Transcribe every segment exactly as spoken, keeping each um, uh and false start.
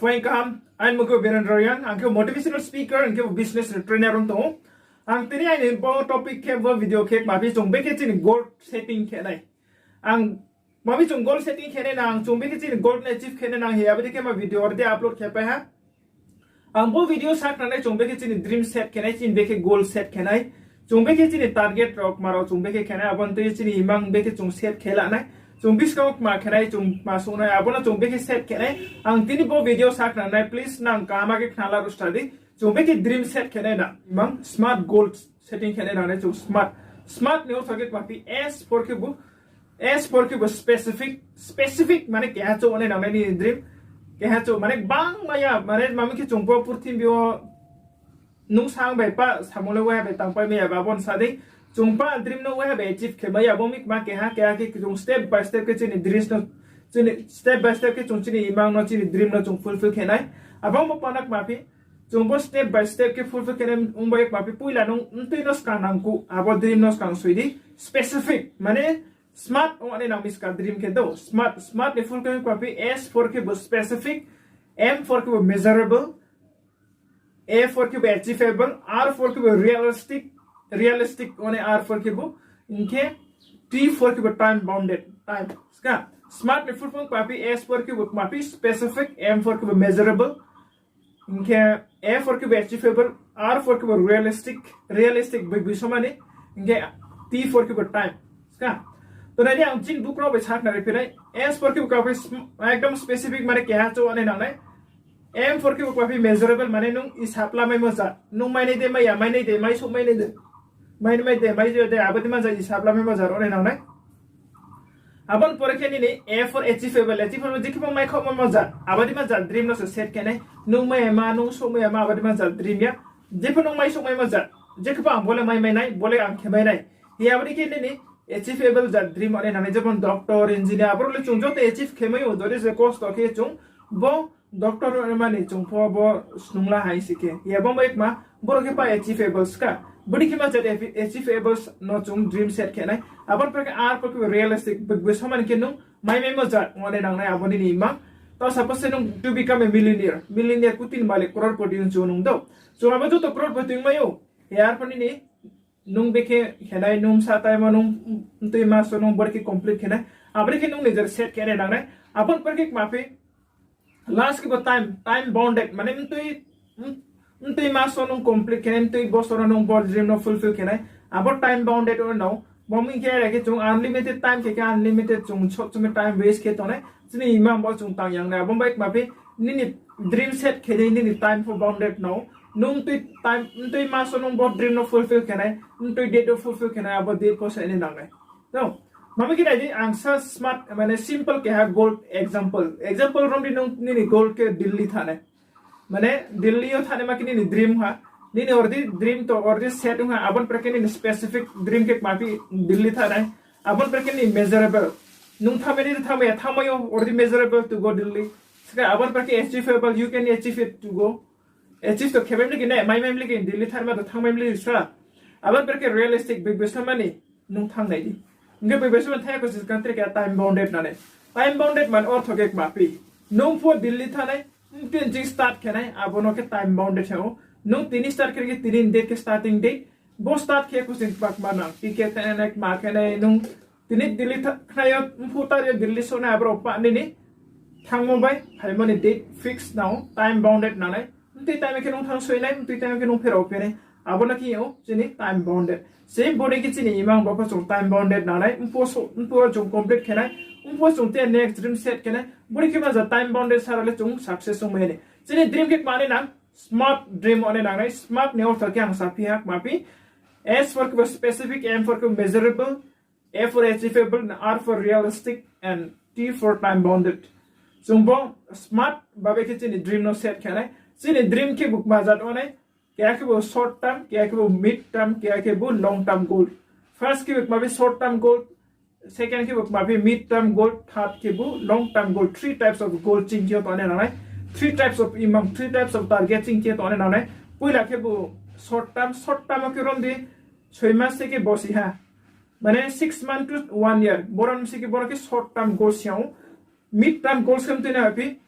Poing kaham, aini mung khe Birendra Reang, ang khe motivational speaker, ang khe business trainer ong tong ou. Ang tini aini bo topic khe bo video khe ma phi chung bekhe chini goal setting khe nai. Ang ma phi chung goal setting khe nai nang, chung bekhe chini goal no achieve khe nai nang hi, abo dei khe ma video already upload khe pai ha. Ang bo video sakhnanai chung bekhe chini dream set khe nai, chini bekhe goal set khe nai. Chung bekhe chini target rao kma rao chung bekhe khe nai, abo ni tui chini imang bekhe chung set khe la nai. Chung buskang wo kma khe nai, chung kma sung nai, abo no chung bekhe set khe nai. Ang tini bo video sakhnanai, please nang kaham khe khna la ru study. Chung bekhe dream set khe nai nang, imang smart goal setting khe nai nang nai chung smart. Smart ni ortho khe kma phi S for khe bo S for khe bo specific, specific mane keha chouh nai nang nai nini dream. Keha chouh mane gbangma ya, mane ma mi khe chung bo purthimbi wo nung sang bai pa samung le waiha bai tangpai mai ya ba, abo ni sa dei. Chung pa dream no waiha bai achieve khe mai ya, bo mi kma keha keha khe chung step by step khe chini dreams no, chini step by step khe chung chini imang no, chini dream no chung fulfill khe nai. Abo bo pa no kma phi chung bo step by step khe fulfill khe nai ong bai kma phi poila nung mtui no skang nangkuh, abo dream no skang soi di. Specific mane smart ong nai nang mi skang dream khe do. Smart, smart ni full khe kma phi S for khe bo specific, M for khe bo measurable, A for khe bo achievable, R for khe bo realistic, realistic ong nai R for khe bo, hing khe T for khe bo time bounded, time. Ska, smart ni full form kma phi, S for khe bo kma phi specific, M for khe bo measurable, hing khe A for khe bo achievable, R for khe bo realistic, realistic bai bai somani, hing khe T for khe bo time. Ska, to nai di ang chini book rao bai sakhnari phi nai, S for khe bo kma phi sm-, ekdom specific mane keha chouh nai nang nai. M for khe bo kma phi measurable mane nung isap lamaimo jat. Nung mai nai de mai ya, mai nai de, mai souh mai nai de. Mai nai mai de, mai ya de, abo dei ma jat isap lamaimo jat ong nai nang nai. Abo ni pore khe nini A for achievable, achievable je khe bo mai khaoh maimo jat, abo dei ma jat dream no se set khe nai. Nung mai ya ma, nung souh mai ya ma, abo dei ma jat dream ya. Je pho nung mai souh maimo jat, je khe bo ang bo le mai mai nai, bo le ang khe mai nai. Hi abo dei khe nini achievable jat dream ong nai nang nai, jemon doctor, engineer, abo rao le chung joto achieve khe mai ou, jodi se kosto khe chung bo doctor ong mani chung pho bo snung la hai si khe. Hi abo bai kma, boro khe pa achievable ska. Bo dei khe ma jat achievable no chung dream set khe nai. Abo ni pore khe R for khe bo realistic, bai bai somani khe nung mai maimo jat ong nai nang nai abo nini imang. Tao suppose se nung to become a millionaire, millionaire, kuti ni malik, crorepoti ong chu nung do. Chung abo joto crorepoti ong mai ou. Hi ar pho nini nung bekhe khe nai, nung sa time wo nung mtui ma so nung boro khe complete khe nai. Abo dei khe nung nijer set khe nai nang nai. Abo ni pore khe kma phi last khe bo time, time bounded, mane mtui, m-, mtui ma so nung complete khe nai, mtui bosor wo nung bo dream no fulfill khe nai. Abo time bounded ong nai. Bo mi khe are khe chung unlimited time khe khe unlimited chung sob somoi time waste khe tongnai. Chini imang bo chung tang yang nai. Abo bai kma phi nini dream set khe nai, nini time pho bounded no. Nung mtui time, mtui ma so nung bo dream no fulfill khe nai, mtui date no fulfill khe nai, abo date pho se nai nang nai. No, ma mi khe nai di ang sa smart, mane simple keha goal example. Example rom di, nung nini goal khe Delhi thanai. Mane Delhi yo thanai ma khe nini dream ha. Nini already dream to already set ong ha. Abo ni pore khe nini specific dream khe kma phi Delhi thanai. Abo ni pore khe nini measurable. Nung thanngmai ni thanngmai ya, thanngmai yo already measurable to go Delhi. Ska abo ni pore khe achievable, you can achieve it to go. Achieve to khe mai mli khe nai, mai mai mli khe Delhi thanngmai to thanngmai mli ska. Abo ni pore khe realistic, bai bai somani nung thanng nai di. Hing khe bai bai somani thanng ya kho se country khe time bounded nang nai. Time bounded mane ortho khe kma phi nung pho Delhi thanai, mtui ni ching start khe nai, abo no khe time bounded hing ou. Nung tini start khe khe tini ni date khe starting date. Bo start khe kho se kma kma nang, ticket khe nai, kma khe nai, nung tini Delhi tha-, khnai yo, mphu tari yo Delhi souh nai, abo rao pa nini thanngmo bai phaimo ni date fix nang ou, time bounded nang nai. Mtui time khe nung thanng soi nai, mtui time khe nung pherao phi nai. Abo no khe ou chini time bounded. Same bo dei khe chini imang bo pho chung time bounded nang nai. Mphu wo so, mphu wo chung complete khe nai, mphu wo chung te next dream set khe nai. Bo dei khe ma ja time bounded sara le chung success ong mai nai. Chini dream khe kma nai nang, smart dream ong nai nang nai. Smart ni ortho khe ang sa phi ha kma phi. S for khe bo specific, M for khe bo measurable, A for achievable, R for realistic, and T for time bounded. Chung bo smart babe khe chini dream no set khe nai. Chini dream khe bo kma jat ong nai. Keha khe bo short term, keha khe bo mid term, keha khe bo long term goal. First khe bo kma phi short term goal, second khe bo kma phi mid term goal, third khe bo long term goal. Three types of goal ching khe tongnai nang nai. Three types of imang, three types of target ching khe tongnai nang nai. Poila khe bo short term, short term khe rom di soi mas se khe bosi ha. Mane six month to one year. Boro ni se khe boro khe short term goals yang ou. Mid term goals khe mtui nai phi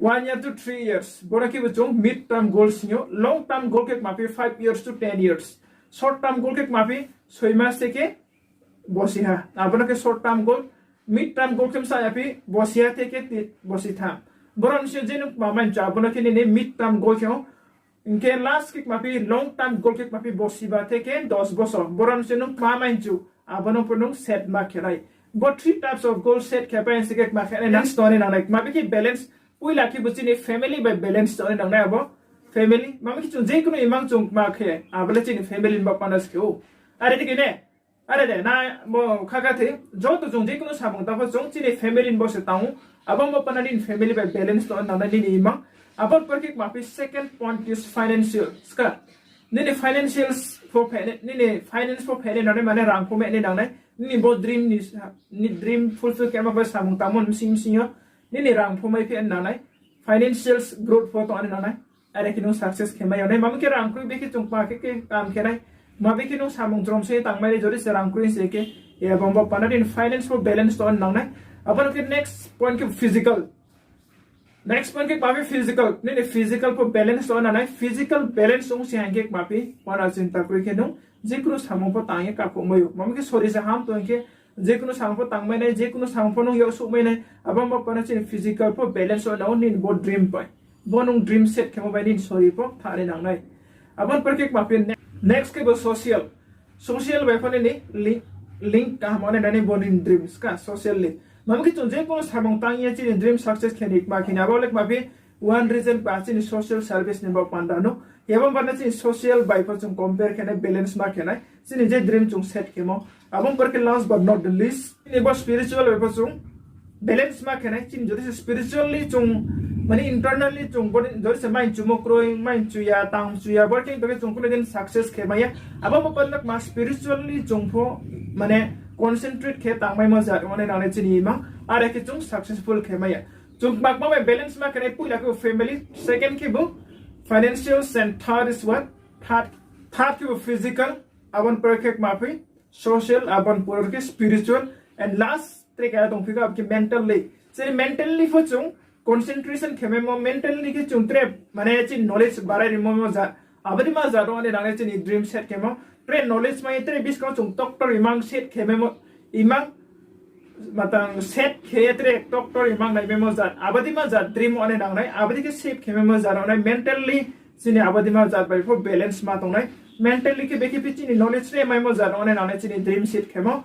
One year to three years, boro khe bo chung mid term goal sing ou. Long term goal khe kma phi five years to ten years. Short term goal khe kma phi soi mas theke bosi ha. Abo no khe short term goal. Mid term goal khe msa ya phi bosi ha theke ti-, bosi tham. Boro ni sing je nung kma mai chu, abo no khe nini mid term goal khe ou. Hing khe last khe kma phi long term goal khe kma phi bosi ba theke dos bosor. Boro ni sing nung kma mai chu, abo no pho nung set ma khe nai. Bo three types of goal set khe pai se khe kma khe nai nang sto ni nang nai. Kma bi khe balance, poila khe bo chini family bai balance sto ni nang nai abo. Family, mami khe chung je kunu imang chung kma khe, abo le chini family ni baoh panda se khe ou. Are de khe ne, are de, na bo kha kha the, joto chung je kunu samung tang pho chung chini family ni bo se tang ou, abo baoh panda nini family bai balance sto ni nang nai nini imang. Abo ni por khe kma phi second point is financial, ska. Nini financials pho phe-, nini finance pho phe ni nang nai, mane rang pho mai ni nang nai. Nini bo dream ni, ni dream fulfill khe ma bai samung tangmo bsing bsing yo. Nini rang pho mai phe ni nang nai. Financials growth pho tong ni nang nai. Are khe nung success khe mai ya nai. Mami khe rang kroi bi khe chung kma khe khe kam khe nai. Ma bi khe nung samung jrom se tang mai nai jori se rang kroi se khe. Abo baoh panda nini finance pho balance sto ni nang nai. Abo no khe next point khe physical. Next point khe kma phi physical. Nini physical pho balance sto ni nang nai. Physical balance ong si haing khe kma phi panda chinta kroi khe nung je kunu samung pho tang ye kakhouh mai ou. Mami khe sori se ham tong khe je kunu samung pho tang mai nai, je kunu samung pho nung yag souh mai nai. Abo baoh panda chini physical pho balance sto ni nang ou nini bo dream bai. Bo nung dream set khemo bai nini sori pho tha ni nang nai. Abo ni por khe kma phi ne-, next khe bo social. Social bai pho nini link, link kaham ong ni nang nai bo nini dream ska social link. Mami khe chung je kunu samung tang ye chini dream success khe ni kma khe ni abo le kma phi one reason ba chini social service ni baoh panda no. Abo baoh panda chini social bai pho chung compare khe nai, balance ma khe nai. Chini je dream chung set khemo. Abo ni por khe last but not the least, chini bo spiritual bai pho chung balance ma khe nai. Chini jodi se spiritually chung, mane internally chung, bo jodi se mai chumo kroi, mai chu ya, tang chu ya, bo khe to khe chung kunu din success khe mai ya. Abo baoh panda kma spiritually chung pho, mane concentrate khe tang maimo jat ong ni nang nai chini imang. Are khe chung successful khe mai ya. Chung kma kma bai balance ma khe nai, poila khe bo family, second khe bo financial, and third is what? Third, third khe bo physical, abo ni por khe kma phi social, abo ni por khe spiritual, and last tre kaya tong phi khe abo khe mentally. Chini mentally pho chung concentration khe maimo, mentally khe chung tre, mane chini knowledge barai rimo mo jat. Abo dei ma jat ong ni nang nai chini dream set khemo. Tre knowledge mai, tre buskang chung doctor imang set khe maimo, imang matang set khe ye tre doctor imang nai maimo jat. Abo dei ma jat dream ong ni nang nai, abo dei khe set khe maimo jat ong nai mentally. Chini abo dei ma jat bai pho balance ma tong nai. Mentally khe bekhe phi chini knowledge tre maimo jat ong ni nang nai chini dream set khemo.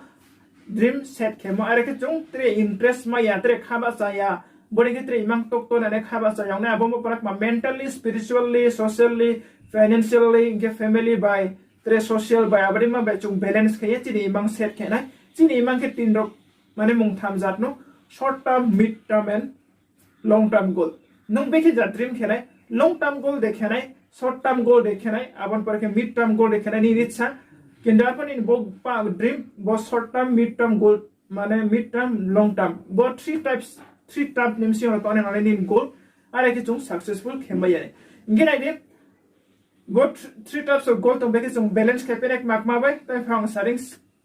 Dream set khemo, are khe chung tre interest mai ya, tre kha bahcha ya, bo ni khe tre imang doctor nai kha bahcha ya ong nai, abo baoh panda kma mentally, spiritually, socially, financially, hing khe family bai, tre social bai, abo dei ma bai chung balance khe ye chini imang set khe nai. Chini imang khe tin rok, mane mungtham jat no, short term, mid term and long term goal. Nung bekhe jat dream khe nai, long term goal de khe nai, short term goal de khe nai, abo ni por khe mid term goal de khe nai nini ichha. Kintu arphuh nini bo pa dream, bo short term, mid term goal, mane mid term, long term. Bo three types, three type ni bsing yo tong ni nang nai nini goal. Are khe chung successful khe mai ya nai. Hing khe nai di, bo th-, three types of goal tong bekhe chung balance khe phi nai kma kma bai, tai phang saring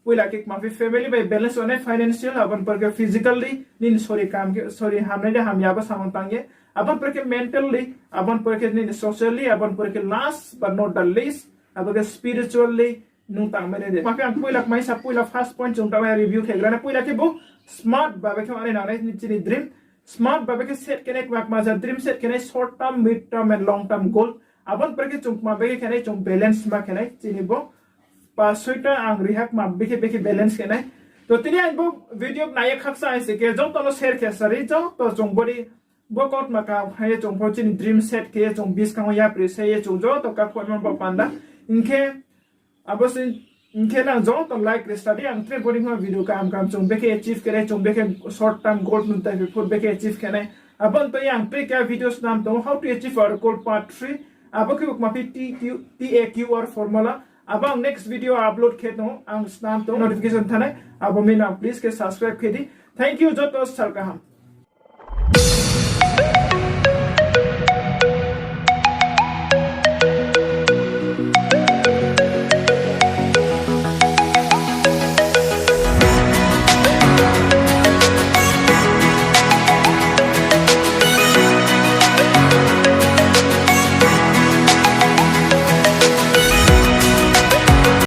Poila khe kma phi family bai balance ong nai, financial, abo ni por khe physically, nini sori kam khe, sori hamnai de hamya abo samung tang ye. Abo ni por khe mentally, abo ni por khe nini socially, abo ni por khe last but not the least, abo khe spiritually nung tangmai nai de. Kma phi ang poila kmaisa, poila first point chung tangmai review khe grana. Poila khe bo smart babe khe ong nai nang nai chini dream. Smart babe khe set khe nai kma kma ja dream set khe nai, short term, mid term and long term goal. Abo ni por khe chung kma bekhe khe nai, chung balance ma khe nai chini bo pa soita ang rihak ma bekhe bekhe balance khe nai. To tini ang bo video nai ye khaksa hai se khe joto no share khe sari, joto chung body bo kautma kaham khe ye chung pho chini dream set khe ye chung buskang wo yapri se ye chung joto kakhouh ma bo panda. Hing khe abo se, hing khe nang joto like ri study ang tre body ma video kaham kaham chung bekhe achieve khe nai, chung bekhe short term goal nung tai phur bekhe achieve khe nai. Abo ni to yang tre kya video snam tong, how to achieve our goal part three. Abo khe bo kma phi T Q, T A Q R formula. Abo ang next video upload khe tong, ang snam tong notification thanai. Abo mi nang please khe subscribe khe di. Thank you joto, sal kaham.